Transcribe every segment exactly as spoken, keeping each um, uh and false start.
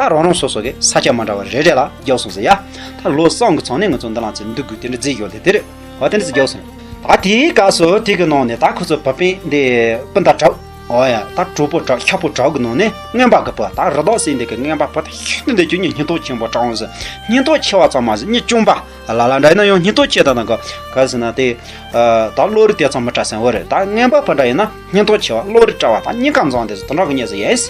ད་རང་རང་སོ་སོ་གི་ས་ཆ་མི་འདྲ་བ་རེ་རེ་ལ་རྒྱག་སོང་ཟེར་ཡ། ད་ལོ་གསུམ་གི་ཚང་ནས་ང་ཚོ་འདི་ལ་ཚེ་འདུག་དགོས་དེ་འདྲ་རྫིག་ཡོད་དེ་དེ་རེད། འོ་དེ་འདྲ་ཚེ་རྒྱག་སོང་། ད་དེའི་སྐབས་སུ་དེ་གི་ནང་ནས་ད་ཁོ་ཚོ་བུ་སྤུན་འདི་སྤུན་ཟླ་དྲུག་འོ་ཡ། ད་གྲོགས་པོ་དྲུག་ཤ་པོ་དྲུག་གི་ནང་ནས་རྔན་པ་གི་བུ། ད་རི་དྭགས་ཟེར་འདི་གི་རྔན་པ་བུ་དེ་ཤིན་ཏུ་འདི་ཁྱོད་གཉིས་སྙིང་སྟོབས་ཆེན་པོ་དྲག་འོང་ཟེར། སྙིང་སྟོབས་ཆེ་བ་ཙམ་མ་ཟད་གཉིས་སྐྱོང་པ། ལ་ལ་འདྲ་ཡིན་ན་ཡང་སྙིང་སྟོབས་ཆེ་ད་ན་ག་ག་ཟེར་ན་དེ། ད་བློ་རིག་དེ་ཙམ་མི་དྲག་ཟེར་བ་རེད། ད་རྔན་པ་བུ་འདྲ་ཡིན་ན་སྙིང་སྟོབས་ཆེ་བ་བློ་རིག་དྲག་པ་ད་གཉིས་ཀ་འཛོམས་དེ་ཚོ་དེ་འདྲ་གི་གཉིས་སུ་ཡིན།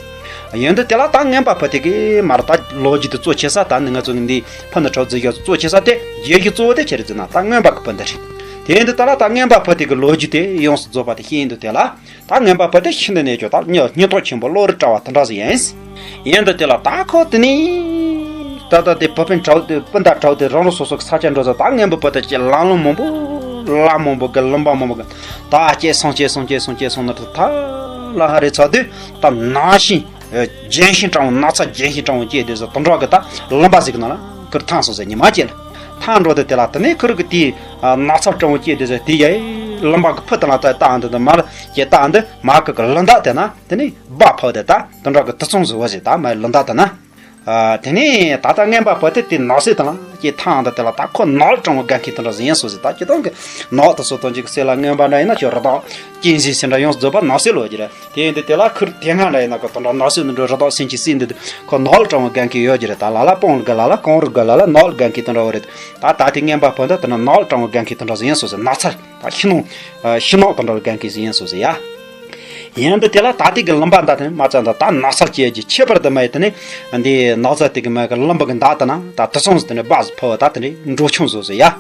ཡིན་དུས་དེ་ལ་ད་རྔན་པ་བུ་དེ་གི་མར་ད་ལོ་རྒྱུས་དེ་གཙོ་ཆེ་ས་ད་ནི་ང་ཚོ་གི་འདི་ཕུ་ནུ་དྲུག་རྫིག་ཡོད་གཙོ་ཆེ་ས་དེ་རྒྱལ་གཞི་གཙོ་བོ་དེ་ཆེ་རེད་ཟེར་ན་ད་རྔན་པ་གི་བུ་འདི་རེད། དེ་ཡིན་དུས་ད་ལ་ད་རྔན་པ་བུ་དེ་གི་ལོ་རྒྱུས་དེ་ཡོངས་སུ་རྫོགས་པ་དེ་ཤེས་ཡིན་དུས་དེ་ལ། ད་རྔན་པ་བུ་དེ་ཤིན་ཏུ་ནས་ཀྱང་ད་སྙིང་སྙིང་སྟོབས་ཆེན་པོ་བློ་རིག་དྲག་པ་དེ་འདྲ་ཟིག་ཡིན། ཡིན་དུས་དེ་ལ་ད་ཁོ་དེ་ནས་ད་ལྟ་དེ་བུ་སྤུན་དྲུག་དེ་སྤུན་ཟླ་དྲུག་དེ་རང་རང་སོ་སོ་གི་ས་ཆ་འགྲོ་ཟིག་ད་རྔན་པ་བུ་དེ་ཅི་ལམ་ལམ་མང་པོ་ལ་མང་པོ་གི་ལུང་པ་མང་པོ་གི་ད་སྐྱེལ་སོང་སྐྱེལ་སོང་སྐྱེལ་སོང་སྐྱེལ་སོང་ན་ད་ལ་ཧ་རེ་ཚ་དུས་ད་ནང་བཞིན་ལྗན་ཤིང་དྲང་པོ་ན་ཚ་ལྗན་ཤིང་དྲང་པོ་སྐྱེས་དུས་ཟིག་དེ་འདྲ་གི་ད་ལུང་པ་ཟིག་གི་ནང་ལ་ཁུར་ཐང་སོང་ཟིག་ཉི་མ་གཅིག་ལ་ཐང་འགྲོ་དུས་དེ་ལ་དེ་ནས་ཁུར་གི་དེའི་ན་ཚ་དྲང་པོ་སྐྱེས་དུས་ཟིག་དེ་ཡ་ལུང་པ་གི་ཕུ་དེ་ལ་ད་ད་འདི་ད་མར་སྐྱེས་ད་འདི་མ་གི་གི་ལུང་ད་དེ་ན་དེ་ནས་སྦ་ཕབ་དེ་ད་དེ་འདྲ་གི་དུ་ཚང་ཟིག་བ་ཟིག་ད་མ་ལུང་ད་དེ་ན། དེ་ནས་ད་ལྟ་རྔན་པ་བུ་དེ་དེ་ནགས་གསེབ་དེ་ལ་སྐྱེས་ཐང་ད་དེ་ལ་ད་ཁོ་ནགས་དྲང་པོ་དགའ་མཁན་དེ་འདྲ་ཟིག་ཡིན་སོང་ཟིག་ད་སྤྱིར་བཏང་གི་ནགས་དེ་ཚོ་དང་གཅིག་གི་གསེབ་ལ་རྔན་པ་འདྲ་ཡིན་ན་ཁྱོད་རི་དྭགས་གཅན་གཟན་ཟེར་འདྲ་ཡོངས་སུ་རྫོགས་པ་ནགས་གསེབ་ལོ་གི་རེད། དེ་ཡིན་དུས་དེ་ལ་ཁུར་དེ་སྔ་འདྲ་ཡིན་ན་ཁོ་དེ་འདྲ་ནགས་གསེབ་ནས་འགྲོ་རི་དྭགས་སེམས་ཅན་བསད་འདི་དུས་ཁོ་ནགས་དྲང་པོ་དགའ་མཁན་ཡོད་ཀྱི་རེད། ད་ལ་ལ་སྤང་ལ་དགའ་ལ་ལ་གངས་རི་དགའ་ལ་ལ་ནགས་ལ་དགའ་མཁན་དེ་འདྲ་བ་རེད། ད་ད་དེ་རྔན་པ་བུ་འདི་དེ་འདྲ་ནགས་དྲང་པོ་དགའ་མཁན་དེ་འདྲ་ཟིག་ཡིན་སོང་ཟིག་ནགས་ཚལ་ད་ཤིང་ནགས་ཤིང་ནགས་དེ་འདྲ་དགའ་མཁན་ཟིག་ཡིན་སོང་ཟིག་ཡ། ཡིན་དུས་དེ་ལ་ད་དེ་གི་ལུང་པ་འདི་དེ་མ་ཚད་ད་ད་ནགས་ཚལ་སྐྱེས་ཀྱི་ཁྱད་པར་དུ་མ་ཡི་དེ་ནི་འདི་ནགས་ཚལ་དེ་གི་མ་གི་ལུང་པ་གི་འདི་དེ་ན་ད་དུ་ཚང་ཟིག་དེ་ནི་སྦ་ཟིག་ཕོ་བ་ད་དེ་ནི་འགྲོ་ཆུང་ཟིག་ཟིག་ཡ།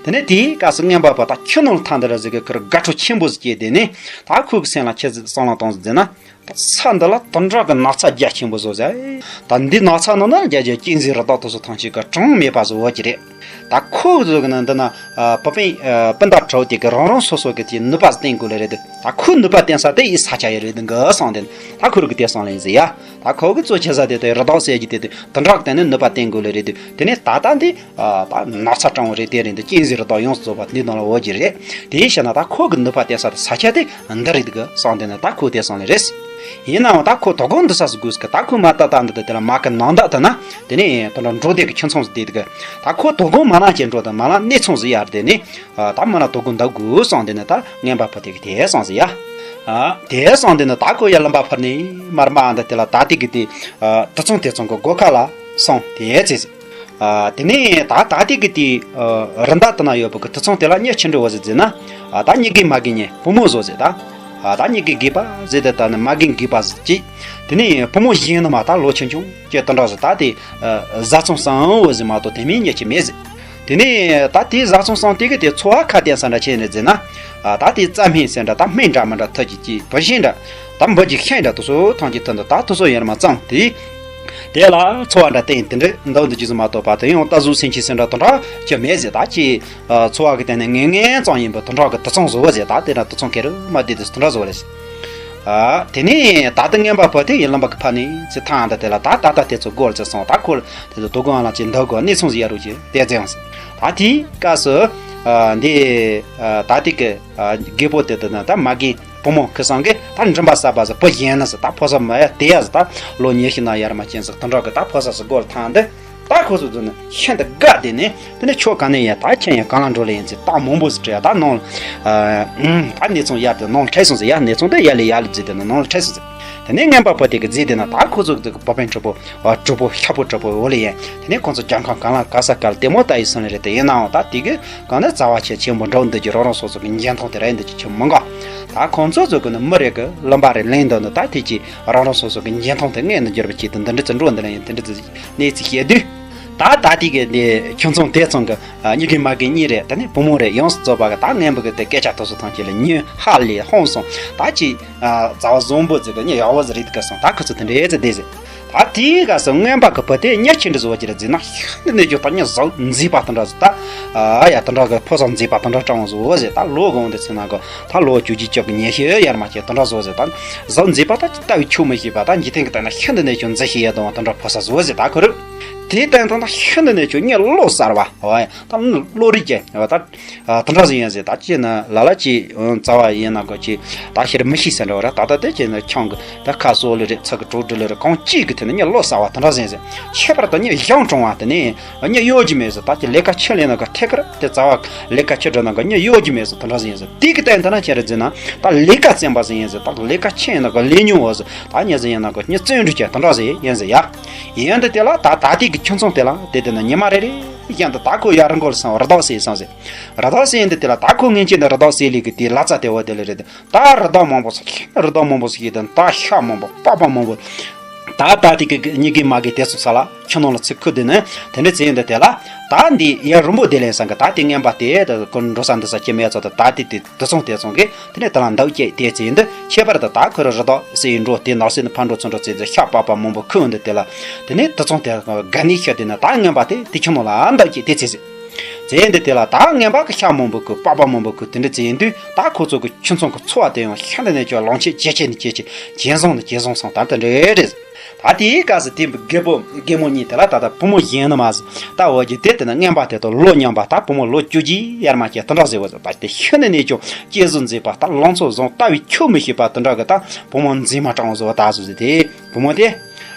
དེ་ནས་དེའི་སྐབས་སུ་རྔན་པ་བུ་ད་ཁྱི་ནོར་ཐང་འདི་ར་ཟིག་གི་ཁུར་དགའ་སྤྲོ་ཆེན་པོ་ཟིག་སྐྱེས། དེ་ནས་ད་ཁོ་གི་སེམས་ལ་ཁྱི་ཟིག་བསམ་བློ་གཏོང་ཟིག་ཟེར་ན། ད་ས་འདི་ལ་དུ་འདྲ་གི་ནགས་ཚལ་རྒྱ་ཆེན་པོ་བཟོ་ཟེར། ད་འདི་ནགས་ཚལ་ནང་ན་རྒྱ་རྒྱ་གཅན་གཟན་རི་དྭགས་དེ་ཚོ་ཐམས་ཅད་ཀྱི་གྲངས་མེད་པ་བཟོ་བ་ཅི་རེད། ད་ཁོ་བཟོ་གི་ན་འདི་ན་བུ་སྤུན་སྤུན་ཟླ་དྲུག་དེ་གི་རང་རང་སོ་སོ་གི་དེ་ནུས་པ་བསྟན་དགོས་ལེ་རེད་དེ། ད་ཁོ་ནུས་པ་བསྟན་ས་དེ་ཡི་ས་ཆ་ཡི་རེད་འདི་གི་བསམ་དེ་ད་ཁོ་རུ་གི་དེ་བསམ་ལེ་ཟེར་ཡ། ད་ཁོ་གི་གཙོ་ཆེ་ས་དེ་དེ་རི་དྭགས་ཟེར་གྱི་དེ་དེ་དུ་འདྲ་གི་སྟེང་ནས་ནུས་པ་བསྟན་དགོས་ལེ་རེད་དེ། དེ་ནས་ད་ལྟ་འདི། ད་ནགས་ཚལ་དྲང་པོ་རེད་དེ་རེད་འདི་གཅན་གཟན་རི་དྭགས་ཡོངས་སུ་རྫོགས་པ་འདི་ནང་ལ་འོ་གི་རེད། དེའི་ཕྱིར་ན་ད་ཁོ་གི་ནུས་པ་བསྟན་ས་དེ་ས་ཆ་དེ་འདི་རེད་འདི་གི་བསམ་དེ་ནི་ད་ཁོ་དེ་བསམ་ལེ་རེད། ཡིན་ནའང་ད་ཁོ་དོ་དགོང་འདི་ས་སུ་དགོས་སི་གི་ད་ཁོ་མ་ད་ད་འདི་དེ་དེ་ལ་མ་གི་ནང་ད་ད་ན་དེ་ནི་ད་འགྲོ་བསྡད་གི་ཁྱིམ་ཚང་ཟིག་དེ་དེ་གི་ད་ཁོ་དོ་དགོང་མ་ན་ཅན་འགྲོ་ད་མ་ལ་གནས་ཚང་ཟིག་ཡར་དེ་ནི་ད་མ་ན་དོ་དགོང་འདི་དགོས་བསམ་དེ་ནི་ད་རྔན་པ་བུ་དེ་གི་དེ་བསམ་ཟིག་ཡ། དེ་བསམ་དེ་ནི་ད་ཁོ་ཡར་ལུང་པ་ཕར་ནས་མར་མ་འདི་དེ་ལ་ད་དེ་གི་དེ་དུ་ཚང་དེ་ཚང་གི་སྒོ་ཁ་ལ་སོང་དེ་ཚེ་ཟིག་དེ་ནས་ད་ད་ལྟའི་གི་དེ་རི་འདབས་དེ་ན་ཡོད་པའི་གི་དུ་ཚང་དེ་ལ་གཉེན་ཆེན་འགྲོ་བ་ཟིག་ཟེར་ན། ད་མྱི་རྒན་མ་རྒན་གཉིས་བུ་མོ་བཟོ་ཟིག་ད། ད་མྱི་རྒན་རྒས་པ་ཟིག་དེ་ད་ནི་མ་རྒན་རྒས་པ་ཟིག་ཅིག་དེ་ནས་བུ་མོ་གཞན་ནི་མ་ད་ལོ་ཆུང་ཆུང་ཅིག་དེ་འདྲ་ཟིག་ད་དེ་བཟའ་ཚང་བཟང་བོ་ཟིག་མ་གཏོགས་དེ་མིན་གཉེན་ཆེན་མེད་ཟིག་དེ་ནས་ད་དེ་བཟའ་ཚང་བཟང་དེ་གི་དེ་འཚོ་བ་ཁ་བསྟན་ས་འདྲ་ཆེ་ནས་ཟེར་ན། ད་དེ་རྩྭ་སྨན་ཟེར་འདྲ་ད་སྨན་འདྲ་མི་འདྲ་ཐུག་གི་ཅིག་བུ་ཤིང་འདྲ་ད་འབུ་གི་ཤིང་འདྲ་དེ་ཚོ་ཐང་གི་ཐུན་དུ་ད་དེ་ཚོ་ཡར་མར་བཙོངས་དེ། དེ་ལ་འཚོ་བ་འདྲ་བསྟེན་དེ་འདྲ་འདུག་འདི་རྒྱུ་ཟིག་མ་གཏོགས་པ་དེ་ཡང་ད་གཟུགས་སེམས་ཅན་ཟེར་འདྲ་དེ་འདྲ་ཅི་མེད་ཟེར། ད་ཅི་འཚོ་བ་གི་སྟེང་ནས་ངན་ངན་ཙམ་ཡིན་པའི་དེ་འདྲ་གི་དུ་ཚང་བཟོ་བ་ཟེར། ད་དེ་འདྲ་དུ་ཚང་ཁེ་རུ་མ་བསྡད་དེ་དེ་འདྲ་བཟོ་བ་རེད། དེ་ནས་ད་ལྟ་རྔན་པ་བུ་དེ་ཡི་ལུང་པ་གི་ཕ་ནས་ཚེ་ཐང་ད་དེ་ལ་ད་ད་ལྟ་དེ་ཚོ་སྒོར་ཚེ་སོང་ད་ཁོ་དེ་ཚོ་དོ་དགོང་ལ་ཅི་འདུག་གོ་གནས་ཚང་ཟིག་ཡར་རུ་ཅི་དེ་ཚེ་ཡང་ཟེར། ད་དེའི་སྐབས་སུ་འདི་ད་དེ་གི་རྒད་པོ་དེ་དེ་ན་ད་མ་རྒན་བུ་མོ་ཁུ་སང་གི་ད་མགྲིན་པ་གསར་པ་ཟིག་བུ་གཞན་ན་ཟིག་ད་ཕོ་གསར་མ་ཡ་དེ་ཡ་ཟིག་ད་ལོ་ཉི་ཤུ་ན་ཡར་མ་ཅན་ཟིག་དེ་འདྲ་གི་ད་ཕོ་གསར་ཟིག་སྒོར་ཐང་འདི་ད་ཁོ་ཚོ་ཚོ་ནི་ཤིན་ཏུ་དགའ་བསྡད་ནས་དེ་ནས་ཕྱོགས་ག་ནས་ཡ་ད་ཁྱེད་ཡ་གང་ལ་འགྲོ་ལེ་ཡིན་ཟིག་ད་མང་པོ་ཟིག་བྲིས་ཡ་ད་ནང་ལ་ད་གནས་ཚང་ཡར་དེ་ནང་ལ་ཁྲིད་སོང་ཟིག་ཡ། གནས་ཚང་དེ་ཡར་ལས་ཡར་ལས་བརྫིས་དེ་ནི་ནང་ལ་ཁྲིད་སོང་ཟིག་དེ་ནས་རྔན་པ་བུ་དེ་གི་བརྫིས་དེ་ན་ད་ཁོ་ཚོ་གི་བུ་སྤུན་གྲོགས་པོ་གྲོགས་པོ་ཤ་པོ་གྲོགས་པོ་འོ་ལེ་ཡིན། དེ་ནས་ཁོང་ཚོ་རྒྱལ་ཁམས་གང་ལ་ག་ས་ག་ལ་ལྟད་མོ་ལྟ་ཡི་སོང་ལེ་རེད། དེ་ཡིན་ནའང་ད་དེ་གི་གང་ནས་རྩ་བ་ཆེ་ཆེན་པོ་འགྲོ་འདི་ཀྱི་རང་རང་སོ་སོ་གི་འཇོན་ཐང་དེ་རེད་འདི་ཀྱི་ཆེ་མི་འགའ། ད་ཁོང་ཚོ་ཚོ་གི་ནི་མི་རེ་གི་ལུང་པ་རེ་ལེན་འདོད་ནི་ད་དེ་ཀྱི་རང་རང་སོ་སོ་གི་འཇོན་ཐང་དེ་དངོས་ནས་འགྱུར་བ་ཆེད་དུ་འདི་འདྲ་ཚོ་འགྲོ་འདི་ལ་ཡིན་དེ་འདྲ་ཚོ་གནས་ཚུལ་བཤད་དུས། ད་ད་དེ་གི་འདི་ཁྱིམ་ཚང་དེ་ཚང་གི་མྱི་རྒན་མ་རྒན་གཉིས་རེད། དེ་ནས་བུ་མོ་རེད། ཡོངས་སུ་རྫོགས་པ་གི་ད་རྔན་པ་གི་དེ་སྐད་ཆ་དེ་ཚོ་ཐམས་ཅད་ལ་ཉན་ཧ་ལས་ཧང་སོང་། ད་ཅི་རྩ་བ་བཟང་པོ་ཟིག་གི་ཉི་ཡག་པོ་ཟིག་རེད་གི་སོང་། ད་ཁོ་ཚོ་དེ་འདྲའི་ཚེ་བསྡད་ཟིག་ད་དེའི་སྐབས་སུ་རྔན་པ་གི་བུ་དེ་མྱི་ཆེ་འདྲ་བཟོ་བ་ཅི་རེད་ཟེར་ན། ཤིན་ཏུ་ནས་ཀྱང་ད་མྱི་གཟུགས་མཛེས་པ་དེ་འདྲ་ཟིག་ད་ཨ་ཡ་དེ་འདྲ་གི་ཕོ་གསར་མཛེས་པ་དེ་འདྲ་སྤྲང་བོ་ཟིག་འོ་ཟེར། ད་ལོ་གང་དེ་ཚེ་ན་གི་ད་ལོ་བཅུ་གཅིག་བཅུ་གི་ཉི་ཤུ་ཡར་མ་ཅན་དེ་འདྲ་བཟོ་ཟེར། ད་གཟུགས་མཛེས་པ་ད་ལྟ་བུའི་ཆོག་མི་ཤེས་པ་ད་འཇིག་རྟེན་གི་ལྟ་ན་ཤིན་ཏུ་ནས་ཀྱང་མཛེས་ཤེས་ཡ་དང་བ་དེ་འདྲ་ཕོ་གསར་བཟོ་ཟེར། ད་ཁོ་རུ། དེའི་སྟེང་དུ་ད་ཤིན་ཏུ་ནས་ཁྱོད་གཉིད་བློ་གསར་བ། ཨོ་ཡ། ད་བློ་རིག་ཅན་ད་དེ་འདྲ་ཟིག་ཡིན་ཟེར། ད་ཅི་ན་ལ་ལ་ཅི་རྩ་བ་ཡིན་ན་གོ་ཅི་ད་ཤེར་མི་ཤེས་ཟེར་འདྲ་བ་ར། ད་ད་དེ་ཅི་ན་ཆང་གི་ད་ཁ་སོ་ལི་རེད། ཚ་གི་གྲོགས་འདྲི་ལི་རེད། གང་ཅིག་གི་དེ་ནས་གཉིད་བློ་གསར་བ་དེ་འདྲ་ཟིག་ཡིན་ཟེར། ཁྱད་པར་དུ་གཉིད་གཞང་དྲང་བ་དེ་ནས་གཉིད་གཡོ་རྒྱུ་མེད་ཟེར། ད་ཅི་ལས་ཀ་ཆི་ལས་ན་གོ་ཐད་ཀར་དེ་རྩ་བ་ལས་ཀ་ཆི་འགྲོ་ན་གོ་གཉིད་གཡོ་རྒྱུ་མེད་ཟེར། དེ་འདྲ་ཟིག་ཡིན་ཟེར། དེ་གི་སྟེང་དུ་ན་ཁྱེད་རེ་ཟེར་ན་ད་ལས་ཀ་བཙན་པ་ཟིག་ཡིན་ཟེར། ད་ལས་ཀ་ཆི་ཡིན་ན་གོ་ལས་མྱོང་བ་ཟེར། ད་གཉིད་ཟིག་ཡིན་ན་གོ་གཉིད་བཙན་འགྲོ་ཀྱི་དེ་འདྲ་ཟིག་ཡིན་ཟེར་ཡ། ཡིན་དུ་དེ་ལ་ད་ད་ལྟའི་གི་ཁྱིམ་ཚང་དེ་ལ་དེ་དེ་ན་ཉི་མ་རེ་རེ་བཞིན་དུ་ད་ཁོ་ཡར་མགོ་ལ་སོང་རི་དྭགས་བསད་སོང་ཟེར། རི་དྭགས་བསད་ཡིན་དུ་དེ་ལ་ད་ཁོ་ངན་ཅན་དུ་རི་དྭགས་བསད་ལས་གི་དེ་ལ་རྩ་དེ་བ་དེ་ལ་རེད། ད་རི་དྭགས་མང་པོ་ཟེར་རི་དྭགས་མང་པོ་ཟེར་གི་དེ་ད་ཤ་མང་པོ་པགས་པ་མང་པོ། ད་ད་དེ་གི་གཉིད་གི་མ་གི་དེ་ཚོ་ས་ལ་ཁྱིམ་ནང་ལ་ཚུར་ཁུར་དེ་ནི་དེ་འདྲ་བྱས་ཡིན་དུ་དེ་ལ་ད་འདི་ཡར་རིང་པོ་དེ་ལས་སང་གི་ད་དེ་ངན་པ་དེ་ད་ཁོ་འགྲོ་ས་འདི་ས་ཁྱེད་མེད་ཚོ་ད་ད་དེ་དེ་དུ་སོང་དེ་སོང་གི་དེ་ནས་དེ་ལ་འདག་སྐྱེས་དེ་ཚེ་ཡིན་དུ་ཁྱད་པར་དུ་ད་ཁོ་ར་རི་དྭགས་སེ་ཡིན་འགྲོ་དེ་ནགས་སེ་ནི་ཕར་འགྲོ་ཚུར་འགྲོ་ཚེ་ཚེ་ཤ་པགས་པ་མང་པོ་ཁུ་འོན་དུ་དེ་ལ་དེ་ནས་དུ་ཚོང་དེ་དགའ་ནི་ཤ་དེ་ན་ད་ངན་པ་དེ་དེ་ཁྱོད་ནོ་ལ་འདག་སྐྱེས་དེ་ཚེ་ཚེ་ཚེ་ཡིན་དུ་དེ་ལ་ད་ངན་པ་གི་ཤ་མང་པོ་ཁུ་པགས་པ་མང་པོ་ཁུ་དེ་འདྲ་ཚེ་ཡིན་དུས་ད་ཁོ་ཚོ་གི་ཁྱིམ་ཚང་གི་འཚོ་བ་དེ་ཡང་ཤིན་ཏུ་ནས་ཀྱང་ལོངས་སྤྱོད་ཇེ་ཆེ་ནས་ཇེ་ཆེ་ཇེ་བཟང་ནས་ཇེ་བཟང་སོང་ད་དེ་འདྲ་རེད། ད་དེའི་སྐབས་སུ་དེ་རྒད་པོ་རྒད་མོ་གཉིས་དེ་ལ་ད་ལྟ་བུ་མོ་གཞན་ནི་མ་ཟིག་ད་འོ་གི་དེ་དེ་ན་རྔན་པ་དེ་དང་ལོ་མཉམ་པ་ད་བུ་མོ་ལོ་བཅུ་གཅིག་ཡར་མ་སྐྱེས་དེ་འདྲ་ཟེར་བ་ཟིག་ད་དེ་ཤི་ནས་ནས་ཀྱང་སྐྱེ་གཟུགས་མཛེས་པ་ད་ལང་ཚོ་བཟང་ལྟ་བའི་ཆོས་མི་ཤེས་པ་དེ་འདྲ་གི་ད་བུ་མོ་མཛེས་མ་དྲང་བཟོ་བ་ད་ཟེར་ཟིག་དེ་བུ་མོ་དེ་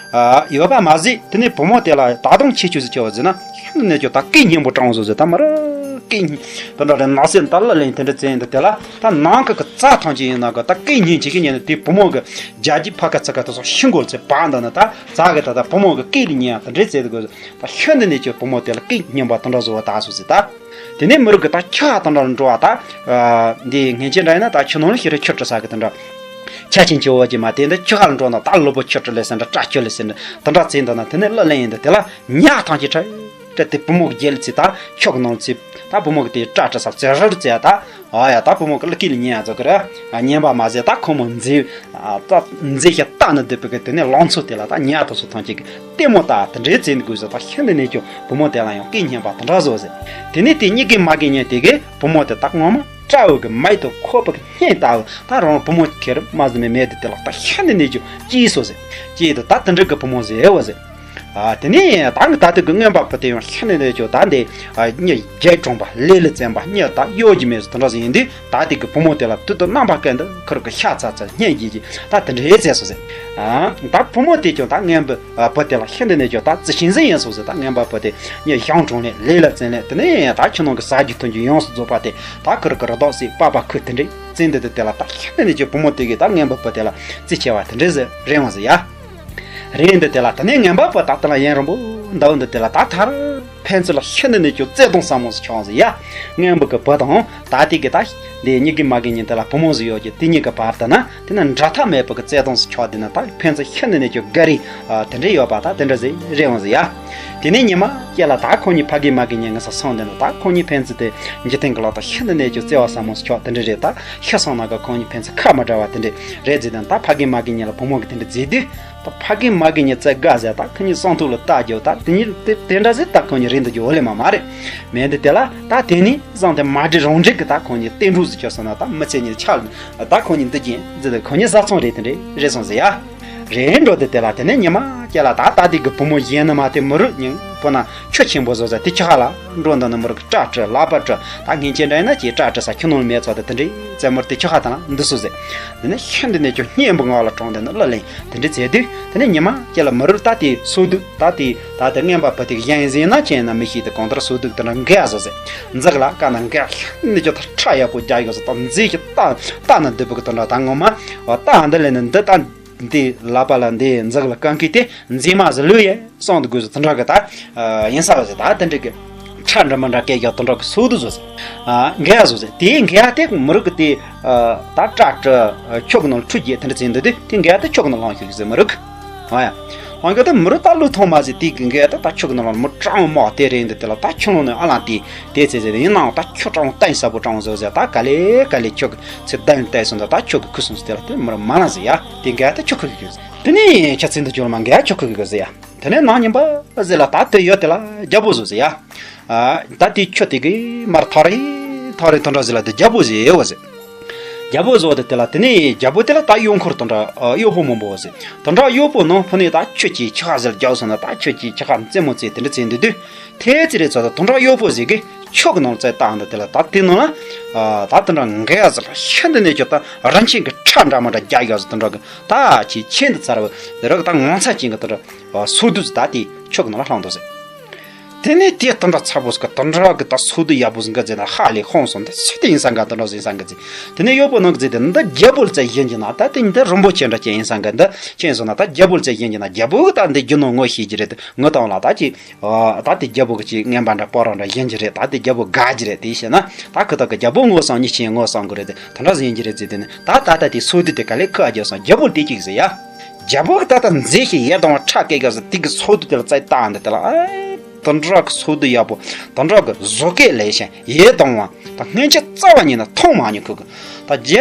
ཡོད་པ་མ་ཟིག་དེ་ནས་བུ་མོ་དེ་ལ་ད་དུང་ཆེ་ཆུ་ཟིག་ཆེ་བ་ཟིག་ན་ཤི་ནས་ཀྱང་ད་སྐད་སྙན་པོ་དྲང་བཟོ་ཟིག་ད་མ་ར་སྐད་སྙན་དེ་འདྲ་རེད་ན་སེམས་ད་ལ་ལེན་དེ་འདྲ་བཙན་དེ་དེ་ལ་ད་ནང་གི་གི་རྩ་ཐང་ཅིག་ཡིན་ན་གི་ད་སྐད་སྙན་ཅིག་གི་ཉན་ནས་དེ་བུ་མོ་གི་རྒྱ་རྒྱུ་ཕ་ཁ་ཚ་ཁ་དེ་སོགས་ཤི་འགོལ་ཚེ་བག་འདི་ནི་ད་རྩ་གི་ད་ད་བུ་མོ་གི་སྐད་ལ་ཉན་ཡ་དེ་འདྲས་བཙལ་དགོས། ད་ཤི་འདི་ནས་ཀྱི་བུ་མོ་དེ་ལ་སྐད་སྙན་པ་དེ་འདྲ་བཟོ་བ་ད་སོ་ཟིག་ད། དེ་ནས་མི་རིགས་ཀྱི་ད་ཆུ་ཧ་དེ་འདྲ་འགྲོ་བ་ད། འདི་སྔན་ཆད་འདྲ་ཡིན་ན་ད་ཆུ་ནང་ལ་ཤི་རེ་ཆུ་བྲི་ས་གི་དེ་འདྲ། ཆ་ཆེན་ཆེ་བོ་ཅིག་མ་དེ་འདི་ཆུ་ཧ་ལ་འགྲོ་ན་ད་ལུས་པོ་ཆུ་བྲི་ལེ་ཟེར་འདྲ་སྐྲ་ཆུ་ལེ་ཟེར་འདྲ་དེ་འདྲ་བཙལ་འདི་ན་དེ་ནས་གླུ་ལེན་ཡིན་འདི་དེ་ལ་ཉག་ཐང་གི་ཁྲ། སྤྲད་དེ་བུ་མོ་གི་རྒྱལ་ལ་ཚིག་ད་ཁྱོག་ནང་ཚིག་ད་བུ་མོ་གི་དེ་སྐྲ་བྲི་ས་བཙལ་ར་བཙལ་ད། ཨ་ཡ་ད་བུ་མོ་གི་ལ་ཀི་ལ་ཉན་ཡ་ཚོ་གི་ར། ཉན་པ་མ་ཟད་ད་ཁོ་མོ་མཛེས། ད་མཛེས་ཤ་ལྟ་ན་སྡུག་པའི་གི་དེ་ནས་ལང་ཚོ་དེ་ལ་ད་ཉ་དུ་སོ་ཐང་ཅིག་གི་ལྟད་མོ་ལྟ་དེ་འདྲའི་བཙལ་འདུག་ཟེར། ད་ཤིན་ཏུ་ནས་ཀྱང་བུ་མོ་དེ་ལ་ཡང་སྐད་སྙན་པ་དེ་འདྲ་བཟོ་ཟེར། དེ་ནས་དེ་གཉིས་ཀའི་མ་གི་ཉན་དེ་གི་བུ་མོ་དེ་ད་ངོ་མ་སྤྲ་བོ་གི་མིག་དང་ཁོག་པ་གི་སྙིང་ལྟ་བུ་ད་རང་བུ་མོ་ཁེར་མ་ཟིན་མེད་མེད་དེ་དེ་ལ་ད་ཤིན་ཏུ་ནས་ཀྱང་སྐྱིད་སོ་ཟེར། སྐྱིད་དུ་ད་དེ་འདྲ་གི་བུ་མོ་ཟེར་བ་ཟེར། ཨ་དེ་ནས་ད་ངི་ད་ལྟ་གི་རྔན་པ་བུ་དེ་ཡང་ཤི་ནས་ལས་ཆོག་ད་འདི་ཨ་གཉིད་རྒྱས་གྲོང་པ་ལས་ལ་བཙན་པ་གཉིད་ད་གཡོ་གི་མེད་སོ་དེ་འདྲ་ཟིག་ཡིན་དུས་ད་དེ་གི་བུ་མོ་དེ་ལ་དུས་དུ་རྣམ་པ་ཀུན་ཏུ་ཁུར་གི་ཤ་ཚ་ཚ་གཉིད་རྒྱས་ཀྱི་ད་དེ་འདྲའི་བཙལ་སོ་ཟེར། ཨ་ད་བུ་མོ་དེ་ཀྱང་ད་རྔན་པ་བུ་དེ་ལ་ཤི་ནས་ལས་ཆོག་ད་རྩི་ཤིང་ཟིག་ཡིན་སོ་ཟེར། ད་རྔན་པ་བུ་དེ་གཉིད་གཞང་གྲོང་ལས་ལས་ལ་བཙན་ལས་དེ་ནས་ད་ཁྱི་ནང་གི་ཟ་རྒྱུ་འཐུང་རྒྱུ་ཡོངས་སུ་རྫོགས་པ་དེ་ད་ཁུར་གི་རི་དྭགས་སེ་པགས་པ་ཁུ་དེ་འདྲའི་བཙལ་འདི་དེ་དེ་ལ་ད་ཤི་ནས་ལས་ཆོག་བུ་མོ་དེ་གི་ད་རྔན་པ་བུ་དེ་ལ་རྩི་ཆེ་བ་དེ་འདྲའི་ཟེར་རེད་འོང་ཟེར་ཡ། རེད་འདི་དེ་ལ་དེ་ནས་རྔན་པ་བུ་ད་དེ་ལ་ཡུན་རིང་པོ་འདུག་འདི་དེ་ལ་ད་ཐར་ཕན་ཚུན་ལ་ཤི་ནས་ནས་ཀྱང་བརྩེ་དུང་ཟབ་མོ་ཟིག་བྱུང་ཟིག་ཡ། རྔན་པ་གི་བུ་དང་ད་དེ་གི་ད་འདི་གཉིད་ཀྱི་མ་གི་ཉིན་དེ་ལ་བུ་མོ་ཟིག་ཡོད་ཀྱི་དེ་གཉིས་ཀྱི་བར་དུ་ན་དེ་ན་འབྲལ་ཐབས་མེད་པ་གི་བརྩེ་དུང་ཟིག་ཆགས་འདི་ན་ད་ཕན་ཚུན་ཤི་ནས་ནས་ཀྱང་དགའ་རེ་དེ་འདྲ་ཡོད་པ་ད་དེ་འདྲ་ཟིག་རེད་འོང་ཟིག་ཡ། དེ་ནས་ཉི་མ་སྐྱེ་ལ་ད་ཁོ་གཉིས་ཕ་གི་མ་གི་ཉིན་ངི་ས་སོང་འདི་ན་ད་ཁོ་གཉིས་ཕན་ཚུན་དེ་འཇིག་རྟེན་གི་ལོག་ད་ཤི་ནས་ནས་ཀྱང་བརྩེ་བ་ཟབ་མོ་ཟིག་ཆགས་དེ་འདྲ་རེད། ད་ཤི་སོང་ན་ག་ཁོ་གཉིས་ཕན་ཚུན་ཁ་མ་བྲལ་བ་དེ་འདྲ་རེད་ཟིག་དང་ད་ཕ་གི་མ་གི་ཉིན་ལ་བུ་མོ་གི་དེ་འདྲ་ཟིག་དུས། ད་ཕ་གི་མ་གི་ཉིན་བརྩེ་དགའ་ཟེར་ད་ཁི་གཉིས་གསང་ཐུག་ལ་ལྟ་རྒྱུ་ད་དེ་གཉིས་དེ་དེ་འདྲ་ཟེར་ད་ཁོ་གཉིས་རེད་འདུག་རྒྱུ་འོ་ལེ་མ་མ་རེད། མེད་འདི་དེ་ལ་ད་དེ་ནི་བཟང་དེ་མ་འདྲི་རང་འདྲི་གི་ད་ཁོ་གཉིས་བསྟན་འགྲོ་ཟིག་ཁྱོད་སོང་ན་ད་མི་ཚེ་གཉིས་ཆགས་ལ་ད་ཁོ་གཉིས་འདི་གྱིན་ཟེར་ད་ཁོ་གཉིས་བཟའ་ཚང་རེད་དེ་འདྲས་རེད་སོང་ཟེར་ཡ། རེད་འགྲོ་དེ་དེ་ལ་དེ་ནས་ཉི་མ་སྐྱེ་ལ་ད་ད་དེ་གི་བུ་མོ་གཞན་ནི་མ་དེ་མི་རུ་ཉིན་པོ་ན་ཆུ་ཆེན་པོ་བཟོ་ཟེར་དེ་ཆུ་ཧ་ལ་འགྲོ་འདི་ནི་མི་རུ་གི་སྐྲ་བྲི་ལག་པ་བྲི་ད་ངན་ཆེན་འདྲ་ཡིན་ན་ཅིག་སྐྲ་བྲི་ས་ཁྱི་ནང་ལ་མེད་ཚོ་དེ་དེ་འདྲས་རྩེ་མོར་དེ་ཆུ་ཧ་དང་འདི་སུ་ཟེར། དེ་ནས་ཤིན་ཏུ་ནས་ཀྱང་སྙན་པོ་ངག་ལ་དྲངས་ཏེ་ནི་གླུ་ལེན་དེ་འདྲ་མཛད་དུས་དེ་ནས་ཉི་མ་སྐྱེ་ལ་མི་རུ་ད་དེ་སོ་སྡུག་ད་དེ་ད་དེ་རྔན་པ་བུ་དེ་གཞན་ཟིན་ན་ཅན་ན་མི་ཤེས་དེ་གང་ལྟར་སོ་སྡུག་དེ་འདྲ་འགས་བཟོ་ཟེར། འཛག་ལ་ཀ་ན་འགས་ཤིན་ཏུ་ཀྱང་ད་ཁྲ་ཡག་པོ་རྒྱག་ཡོད་ཟེར། ད་མཛེས་ཀྱི་ལྟ་ལྟ་ན་སྡུག་པོ་གི་དེ་འདྲ་ད་ངོ་མ་ལྟ་འདི་ལས་ནི་འདི་ད་འདི་ལག་པ་ལ་འདི་འཛག་ལ་ཀ་འཁྱེར་ཏེ་མཛེས་མ་ཟེར་ལོས་ཡེ། སོང་དུ་དགོས་སུ་དེ་འདྲ་གི་ད་ཡིན་ས་བ་ཟེར། ད་དེ་འདྲ་གི་ཁྲ་འདྲ་མི་འདྲ་སྐད་རྒྱག་དེ་འདྲ་གི་སོ་སྡུག་བཟོ་ཟེར། འགས་བཟོ་ཟེར། དེའི་འགས་དེ་མི་རུ་གི་དེ་ད་སྐྲ་བྲི་ཆུ་གི་ནང་ལ་ཁྲུས་རྒྱས་དེ་འདྲ་བྱས་འདུག་དེ་དེ་འགས་དེ་ཆུ་གི་ནང་ལྷུང་ཤོག་ཟེར་མི་རུ་གི། ཨ་ཡ། ལྷུང་གི་དེ་མི་རུ་ད་ལུས་ཐོང་མ་ཟེར། དེ་གི་འགས་དེ་ད་ཆུ་གི་ནང་ལ་མི་གྲང་མོ་དེ་རེད་འདུག་དེ་ལ་ད་ཆུ་ནང་ནས་ཨ་ལང་དེ་དེ་ཚེ་ཟེར་ཡིན་ནའང་ད་ཆུ་གྲང་བཏང་ས་བོ་གྲང་བཟོ་ཟེར། ད་ག་ལེ་ག་ལེ་ཆུ་གི་ཚེ་བདག་ཡིན་བལྟས་སོང་ད་ད་ཆུ་གི་ཁུ་སོང་ཟེར། དེ་ལ་དེ་མི་རུ་མ་ལ་ཟེར་ཡ། དེ་འགས་དེ་ཆུ་ཁུ་གི་དེ་ནས་ཁྱེད་ཚིག་འདི་ཅོར་མ་འགས་ཆུ་ཁུ་གི་ཟེར་ཡ། དེ་ནས་ནང་ཉིན་པ་ཟེར་ལ་ད་དེ་ཡོད་དེ་ལ་རྒྱལ་པོ་བཟོ་ཟེར་ཡ། ད་དེ་ཆུ་དེ་གི་མར་ཐག་རེ་ཐག་རེ་དོན་འགྲོ་ཟེར་ལ་དེ་རྒྱལ་པོ་ཟེར་བ་ཟེར། རྒྱལ་པོ་བཟོ་དེ་དེ་ལ་དེ་ནས་རྒྱལ་པོ་དེ་ལ་ད་གཡོག་འཁོར་དང་འདྲ་གཡོག་པོ་མང་པོ་ཟེར། དང་འདྲ་གཡོག་པོ་ནང་ཕུ་ནས་ད་ཁྱོད་ཀྱིས་ཁྱི་ཁ་ཟེར་རྒྱག་སོང་ན་ད་ཁྱོད་ཀྱིས་ཁྱི་ཁ་རྩེད་མོ་རྩེ་དེ་འདྲ་རྩེ་འདུག་དུས། དེ་ཚེ་རེ་ཚོ་ད་དང་འདྲ་གཡོག་པོ་ཟིག་གིས་ཁྱོད་ཀྱི་ནང་ལ་རྩེད་བཏང་འདུག་དེ་ལ་ད་དེ་ནང་ལ་ད་དང་འདྲ་འགས་ཡ་ཟེར་ཤིན་ཏུ་ནས་ཁྱོད་ད་རང་ཁྱིམ་གྱི་ཁྲ་འདྲ་མ་འདྲ་རྒྱག་ཡ་ཟེར་དང་འདྲ་གི་ད་ཁྱི་ཁྱེད་འདི་ཚར་བ་ར་གི་ད་ངོ་ཚ་ཅན་གི་དང་འདྲ་སོ་བདུད་ཟིག་ད་དེ་ཁྱོད་ཀྱི་ནང་ལ་ལྷུང་འདུག་ཟེར། དེ་ནས་དེ་དུད་འགྲོ་ཚ་པོ་ཟིག་གི་དུད་འགྲོ་གི་ད་སོ་བདུད་ཡག་པོ་ཟིག་འགའ་ཟེར་ན་ཧ་ལས་ཧོང་སོང་དེ་སུ་དེ་ཡིན་ས་འགའ་དུད་འགྲོ་ཟིག་ཡིན་ས་འགའ་ཟེར། དེ་ནས་གཡོག་པོ་ནང་གི་ཟེར་དེ་འདི་རྒྱལ་པོ་ལ་བཙལ་ཡིན་གྱི་ན་ད་དེ་འདི་རིན་པོ་ཆེ་འདྲ་ཅན་ཡིན་ས་འགའ་འདི་ཁྱེད་སོང་ན་ད་རྒྱལ་པོ་ལ་བཙལ་ཡིན་གྱི་ན་རྒྱལ་པོ་གི་ད་འདི་རྒྱུ་ནོར་ངོ་ཤེས་ཀྱི་རེད་དེ་ངོ་དང་ལ་ད་ཅི་ད་དེ་རྒྱལ་པོ་གི་ཅི་ངན་པ་འདྲ་སྤོ་རོགས་འདྲ་ཡིན་གྱི་རེད། ད་དེ་རྒྱལ་པོ་དགའ་གྱི་རེད། དེ་བཤད་ན་ད་ཁི་ཐག་གི་རྒྱལ་པོ་ངོ་སང་ཉི་ཆེན་ངོ་སང་གི་རེད་དེ་དུད་འགྲོ་ཟིག་ཡིན་གྱི་རེད་ཟེར། དེ་ནས་ད་ད་ད་དེ་སོ་བདུད་དེ་ག་ལས་ཁུ་ཨ་རྒྱལ་སོང་རྒྱལ་པོ་དེ་ཅིག་ཟེར་ཡ། རྒྱལ་པོ་གི་ད་ལྟ་མཛེས་ཤིང་ཡིད་དུ་འོང་བ་ཁྲ་སྐད་ག་ཟེར་དེ་གི་སོ་བདུད་དེ་ལ་རྩེད་བཏང་འདི་དེ་ལ་ཨེ་དུད་འགྲོ་གི་སོ་བདུད་ཡག་པོ་དུད་འགྲོ་གི་བཟོ་སྐད་ལེགས་ཤིང་ཡིད་དུ་འོང་བ་ད་སྔན་ཆད་རྩ་བ་ཉིད་ནས་མཐོང་མ་མྱོང་ཁུ་གི་ད་རྒྱལ་